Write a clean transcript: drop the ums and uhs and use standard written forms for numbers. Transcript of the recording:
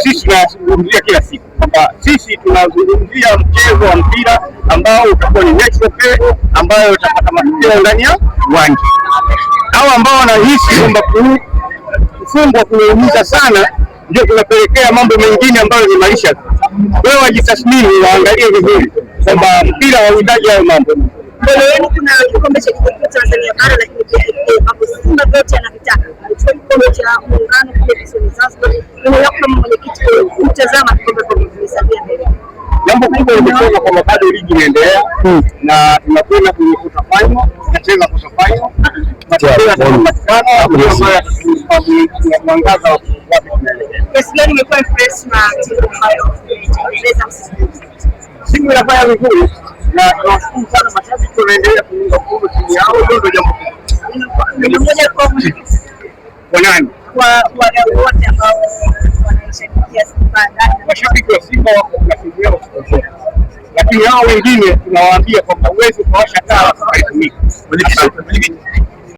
Sisi tunazungumzia kila siku kwamba sisi tunazungumzia mchezo wa mpira ambao utakuwa ni natural play, ambayo utapata matokeo ndani ya uwanja. Hao ambao wanahisi kwamba kufungwa kunaumiza sana, ndio kunapelekea mambo mengine ambayo ni maisha. Wewe wajitathmini, waangalie vizuri kwamba mpira hauhitaji hayo mambo. Mbele yenu kuna kikombe cha ligi kuu Tanzania Bara, lakini pia FA ambapo Simba vyote anavitaka kuchukua kikombe cha Muungano kule visiwani Zanzibar. Neno lako kama mwenyekiti kutazama kikombe kwa vimesalia mbele? Jambo kubwa limesema kwamba bado ligi inaendelea na tunakwenda kwenye quarter final, tutacheza quarter final, matokeo yatakayopatikana ndio ambayo yatatupa mwangaza wa wapi tunaelekea. Kiasi gani umekuwa impressed na timu ambayo imetengeneza msimu huu? Timu inafanya vizuri na tunawashukuru sana mashabiki wanaendelea kuunga mkono timu yao, hilo ndio jambo kubwa. Neno moja kwa mwenyekiti, Kwa nani? kwa wadau wote ambao wanaishabikia Simba ndani na Mashabiki wa Simba wako na timu yao siku zote, lakini hao wengine tunawaambia kwamba huwezi ukawasha taa ukaitumika. Mwenyekiti, mwenyekiti.